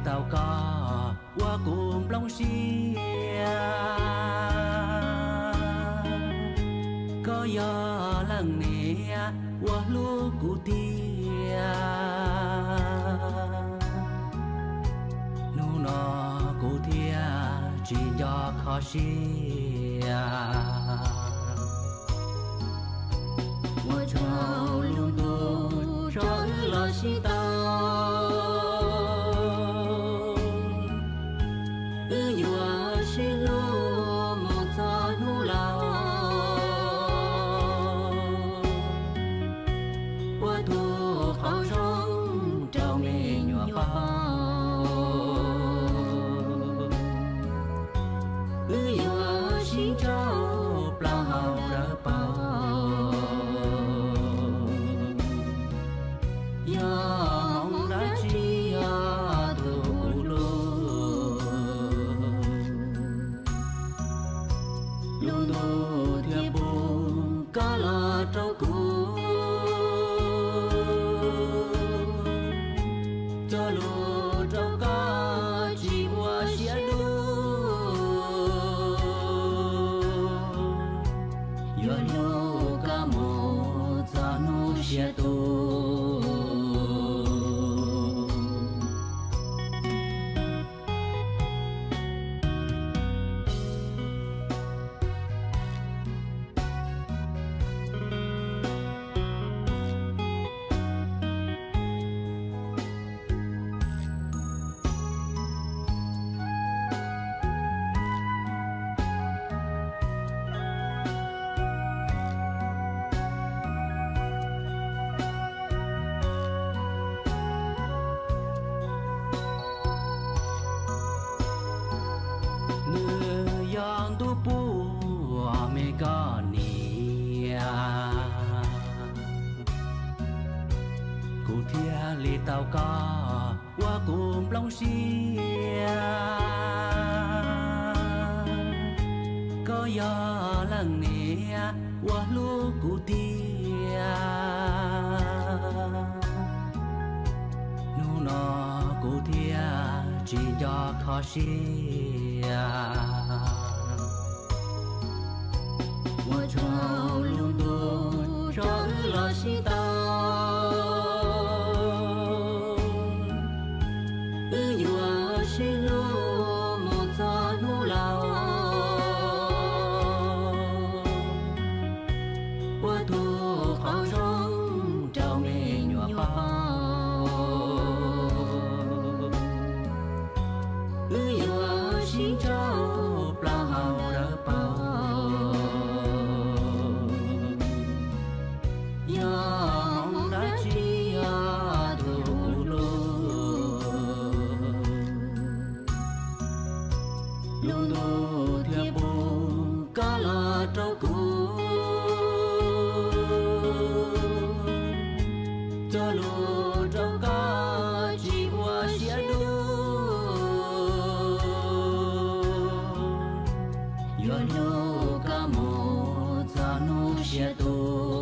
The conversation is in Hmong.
tau koj ua kuv nplooj siab. Koj yog leej niam uas hlub kuv tiag, hnub no kuv thiaj tsis nco kho siab. Ua tsaug lub ntuj tso wb los sib tau, wb yuav sib hlub mus txog hnub laus. Ua tus qauv zoo rau me nyuam pog, wb yuav sib ntsauj plaub hau dawb paug. Yog hmoov dab tsi yog tus kuv hlub, lub ntuj thiaj pub koj los rau kuv, cog lus rau koj tsis ua siab dub. Yuav hlub koj mus txog hnub siab tuag. Nws yog ntuj puag me koj niam, kuv thiaj li tau koj ua kuv nplooj siab. Koj yog leej niam uas hlub kuv tiag, hnub no kuv thiaj tsis nco kho siab. Ua tsaug lub ntuj tso wb los sib tau, wb yuav sib hlub mus txog hnub laus. Ua tus qauv zoo rau me nyuam pog, wb yuav sib ntsauj plaub hau dawb paug. Yog hmoov dab tsi yog tus kuv hlub, lub ntuj thiaj pub koj los rau kuv, cog lus rau koj tsis ua siab dub. Yuav hlub koj mus txog hnub siab tuag.